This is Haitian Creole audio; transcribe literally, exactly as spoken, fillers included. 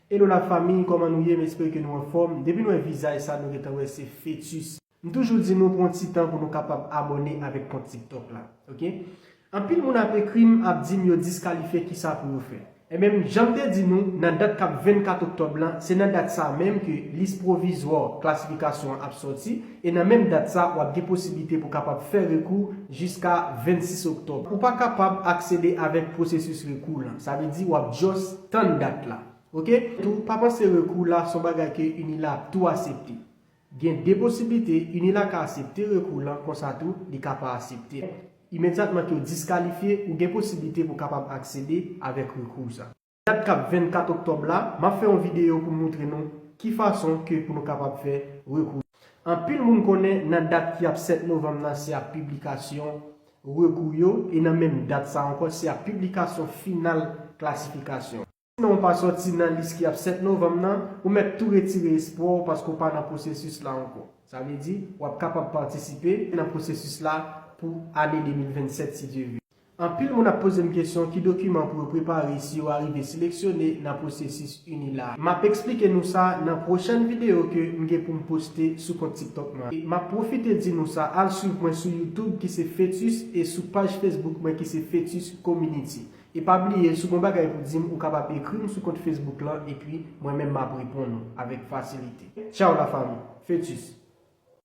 Hello la fami, kòman nou ye? M espere ke nou anfòm. Depi nou wè vizaj sa, nou gentan wè se Fetus. M toujou di nou pran ti tan pou nou kapab abòne avèk kont TikTok la. Oke? Anpil moun ap ekri m, ap di m yo diskalifye, kisa pou yo fè. Ebyen, jan m te di nou, nan dat k ap vennkat oktòb lan, se nan dat sa menm ke lis pwovizwa klasifikasyon an ap sòti, e nan menm dat sa, w ap gen posiblite pou kapab fè rekou jiska vennsis oktòb. Ou pa kapab aksede avèk pwosesis rekou lan. Sa vle di w ap just tann dat la. Oke? Tou, pa panse rekou la se yon bagay ke UNILA ap tou aksepte. Gen de posiblite, UNILA ka aksepte rekou lan, konsa tou, li ka pa aksepte. Imedyatman ke w diskalifye, ou gen posiblite pou w kapab aksede avèk rekou sa. Dat k ap vennkat oktòb la, m ap fè yon videyo pou moutre nou ki fason ke pou nou kapab fè rekou. Anpil moun konnen nan dat ki ap sèt novanm nan se ap piblikasyon rekou yo, e nan menm dat sa ankò se ap piblikasyon final klasifikasyon. Si non w pa sòti nan lis ki ap sèt novanm nan, ou mèt tou retire espwa w paske w pa nan pwosesis la ankò. Sa vle di, w ap kapab patisipe nan pwosesis la pou ane de mil vennsèt si Dye vle. Anpil moun ap poze m kesyon ki dokiman pou yo prepare si yo arive seleksyone nan pwosesis UNILA. M ap eksplike nou sa nan pwochèn videyo ke m gen pou m poste sou kont TikTok mwen. E m ap pwofite di nou sa, al swiv mwen sou YouTube ki se Fetus e sou paj Facebook mwen ki se Fetus Community. E pa bliye, si w gen yon bagay pou di m, ou kapab ekri m sou kont Facebook lan, epi mwen menm m ap reponn ou avèk fasilite. Tchaw la fami, Fetus.